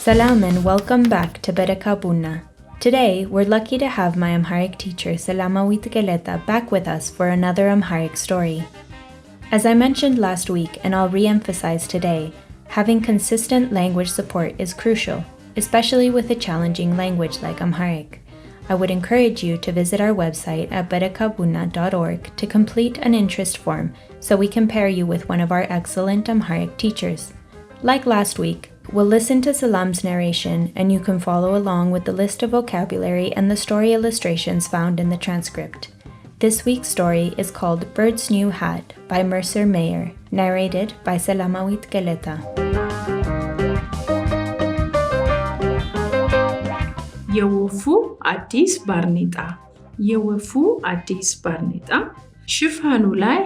Selam and welcome back to Bereka Buna. Today, we're lucky to have my Amharic teacher Selamawit Geleta back with us for another Amharic story. As I mentioned last week, and I'll re emphasize today, having consistent language support is crucial, especially with a challenging language like Amharic. I would encourage you to visit our website at berekabuna.org to complete an interest form so we can pair you with one of our excellent Amharic teachers. Like last week, we'll listen to Selam's narration and you can follow along with the list of vocabulary and the story illustrations found in the transcript. This week's story is called Bird's New Hat by Mercer Mayer, narrated by Selamawit Geleta. የወፉ አዲስ ባርኔጣ። የወፉ አዲስ ባርኔጣ። ሽፋኑ ላይ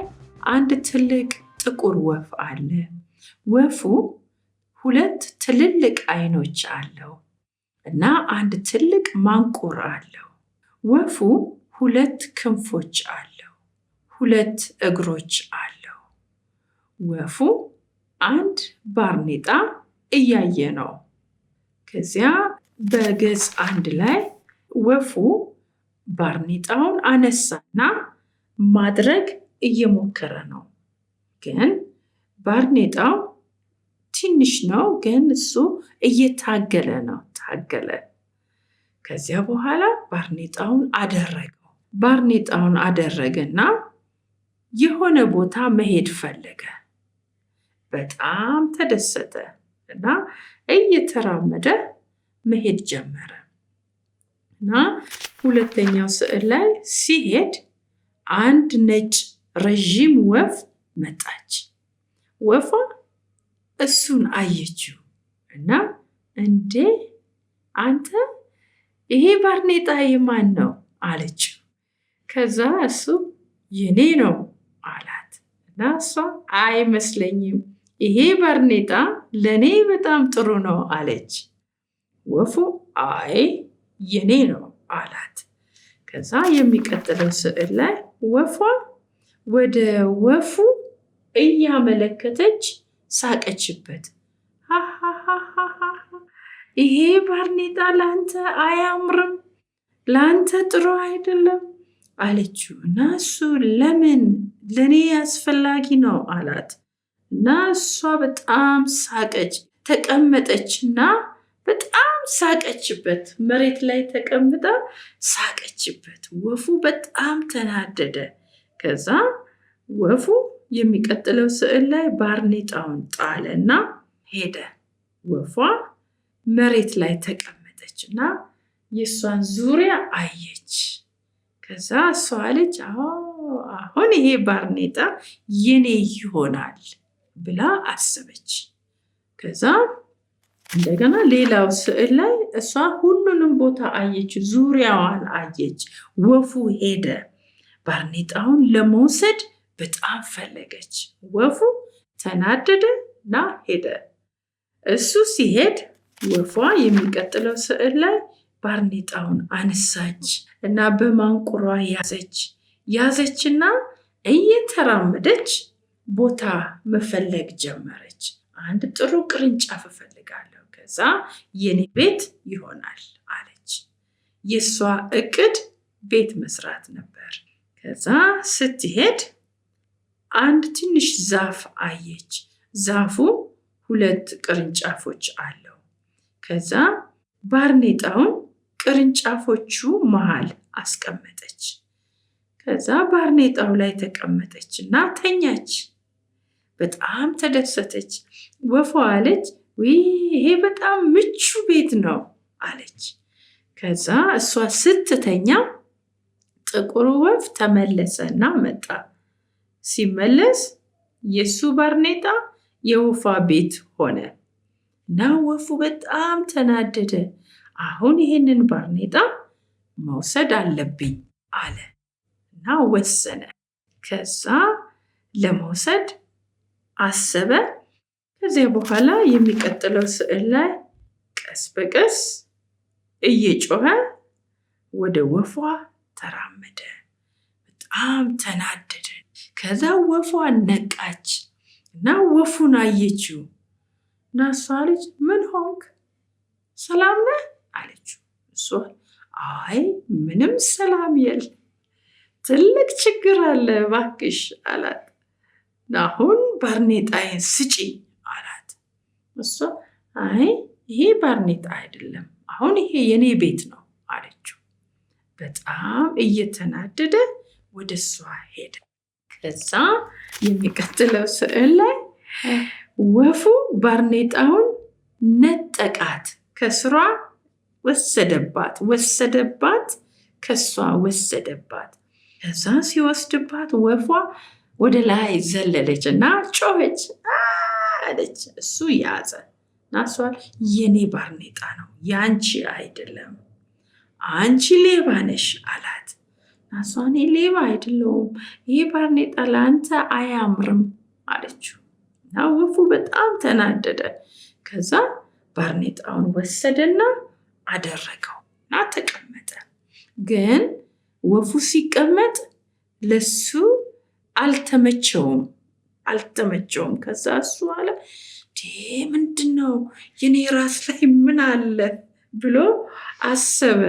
አንድ ትልቅ ጥቁር ወፍ አለ። ወፉ ሁለት ትልልቅ አይኖች አለው እና አንድ ትልቅ ማንቁር አለው። ወፉ ሁለት ክንፎች አለው፣ ሁለት እግሮች አለው። ወፉ አንድ ባርኔጣ እያየ ነው። ከዚያ በገጽ 1 ላይ ወፉ ባርኔጣውን አነሳና ማድረግ እየሞከረ ነው። ግን ባርኔጣው ትንሽ ነው፣ ግን እሱ እየታገለ ነው። ታገለ። ከዚያ በኋላ ባርኔጣውን አደረገው። ባርኔጣውን አደረገና የሆነ ቦታ መሄድ ፈለገ። በጣም ተደሰተ እና እየተራመደ መሄድ ጀመረ። እና ሁለተኛው ስዕል ላይ ሲሄድ አንድ ነጭ ረዥም ወፍ መጣች። ወፏ እሱን አየችው እና "እንዴ አንተ፣ ይሄ ባርኔጣ የማን ነው?" አለችው። ከዛ እሱ "የኔ ነው" አላት እና እሷ "አይመስለኝም፣ ይሄ ባርኔጣ ለእኔ በጣም ጥሩ ነው" አለች። ወፉ "አይ፣ የኔ ነው" አላት። ከዛ የሚቀጥለው ስዕል ላይ ወፏ ወደ ወፉ እያመለከተች ሳቀችበት። "ይሄ ባርኔጣ ለአንተ አያምርም፣ ለአንተ ጥሩ አይደለም" አለችው እና እሱ "ለምን? ለእኔ አስፈላጊ ነው" አላት እና እሷ በጣም ሳቀች። ተቀመጠች እና በጣም ሳቀችበት። መሬት ላይ ተቀምጣ ሳቀችበት። ወፉ በጣም ተናደደ። ከዛ ወፉ የሚቀጥለው ስዕል ላይ ባርኔጣውን ጣለና ሄደ። ወፏ መሬት ላይ ተቀመጠች እና የእሷን ዙሪያ አየች። ከዛ እሷ አለች፣ "አሁን ይሄ ባርኔጣ የኔ ይሆናል" ብላ አሰበች። ከዛ እንደገና ሌላው ስዕል ላይ እሷ ሁሉንም ቦታ አየች፣ ዙሪያዋን አየች። ወፉ ሄደ። ባርኔጣውን ለመውሰድ በጣም ፈለገች። ወፉ ተናደደ እና ሄደ። እሱ ሲሄድ ወፏ የሚቀጥለው ስዕል ላይ ባርኔጣውን አነሳች እና በማንቁሯ ያዘች። ያዘችና እየተራመደች ቦታ መፈለግ ጀመረች። "አንድ ጥሩ ቅርንጫፍ እፈልጋለሁ፣ ከዛ የኔ ቤት ይሆናል" አለች። የእሷ እቅድ ቤት መስራት ነበር። ከዛ ስትሄድ አንድ ትንሽ ዛፍ አየች። ዛፉ ሁለት ቅርንጫፎች አለው። ከዛ ባርኔጣውን ቅርንጫፎቹ መሃል አስቀመጠች። ከዛ ባርኔጣው ላይ ተቀመጠች እና ተኛች። በጣም ተደሰተች። ወፏ አለች፣ "ይሄ በጣም ምቹ ቤት ነው" አለች። ከዛ እሷ ስትተኛ ጥቁሩ ወፍ ተመለሰ እና መጣ። ሲመለስ የእሱ ባርኔጣ የወፏ ቤት ሆነ እና ወፉ በጣም ተናደደ። "አሁን ይህንን ባርኔጣ መውሰድ አለብኝ" አለ እና ወሰነ። ከዛ ለመውሰድ አሰበ። ከዚያ በኋላ የሚቀጥለው ስዕል ላይ ቀስ በቀስ እየጮኸ ወደ ወፏ ተራመደ። በጣም ተናደደ። ከዛ ወፏ ነቃች እና ወፉን አየችው እና እሷ አለች፣ "ምን ሆንክ?" ሰላም ነህ አለችው። እሷ አይ ምንም ሰላም የለም፣ ትልቅ ችግር አለ እባክሽ አላት። አሁን ባርኔጣዬን ስጪኝ አላት። እሷ አይ ይሄ ባርኔጣ አይደለም፣ አሁን ይሄ የኔ ቤት ነው አለችው። በጣም እየተናደደ ወደ እሷ ሄደ። ከዛ የሚቀጥለው ስዕል ላይ ወፉ ባርኔጣውን ነጠቃት፣ ከስሯ ወሰደባት ወሰደባት፣ ከሷ ወሰደባት። ከዛ ሲወስድባት ወፏ ወደ ላይ ዘለለች እና ጮኸች አለች። እሱ ያዘ እና እሷ የኔ ባርኔጣ ነው ያንቺ አይደለም፣ አንቺ ሌባ ነሽ አላት። እሷ እኔ ሌባ አይደለሁም፣ ይህ ባርኔጣ ለአንተ አያምርም አለችው። እና ወፉ በጣም ተናደደ። ከዛ ባርኔጣውን ወሰደና አደረገው እና ተቀመጠ። ግን ወፉ ሲቀመጥ ለሱ አልተመቸውም አልተመቸውም። ከዛ እሱ አለ ምንድን ነው የኔ ራስ ላይ ምን አለ ብሎ አሰበ።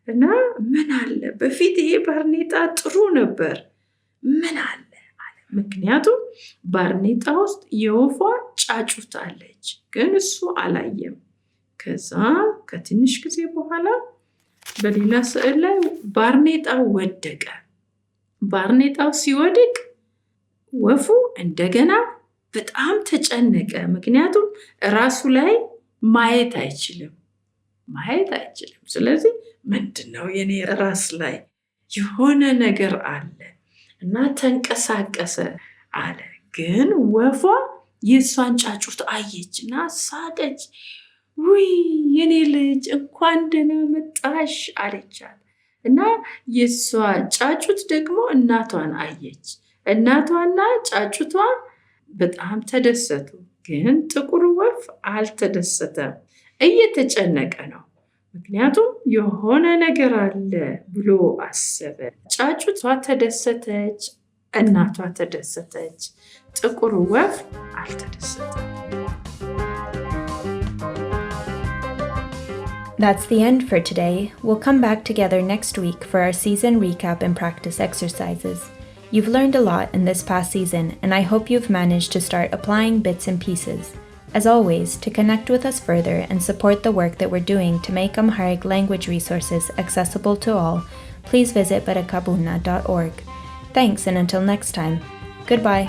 እና ምን አለ በፊት ይሄ ባርኔጣ ጥሩ ነበር፣ ምን አለ አለ። ምክንያቱም ባርኔጣ ውስጥ የወፏ ጫጩት አለች፣ ግን እሱ አላየም። ከዛ ከትንሽ ጊዜ በኋላ በሌላ ስዕል ላይ ባርኔጣው ወደቀ። ባርኔጣው ሲወድቅ ወፉ እንደገና በጣም ተጨነቀ። ምክንያቱም ራሱ ላይ ማየት አይችልም ማየት አይችልም። ስለዚህ ምንድን ነው የኔ ራስ ላይ የሆነ ነገር አለ እና ተንቀሳቀሰ አለ። ግን ወፏ የእሷን ጫጩት አየች እና ሳቀች። ውይ የኔ ልጅ እንኳን ደህና መጣሽ አለቻት። እና የእሷ ጫጩት ደግሞ እናቷን አየች። እናቷና ጫጩቷ በጣም ተደሰቱ። ግን ጥቁር ወፍ አልተደሰተም፣ እየተጨነቀ ነው። ምክንያቱም የሆነ ነገር አለ ብሎ አሰበ። ጫጩቷ ተደሰተች፣ እናቷ ተደሰተች። ጥቁር ወፍ አልተደሰተም። That's the end for today. We'll come back together next week for our season recap and practice exercises. You've learned a lot in this past season, and I hope you've managed to start applying bits and pieces. As always, to connect with us further and support the work that we're doing to make Amharic language resources accessible to all, please visit berekabuna.org. Thanks, and until next time, goodbye.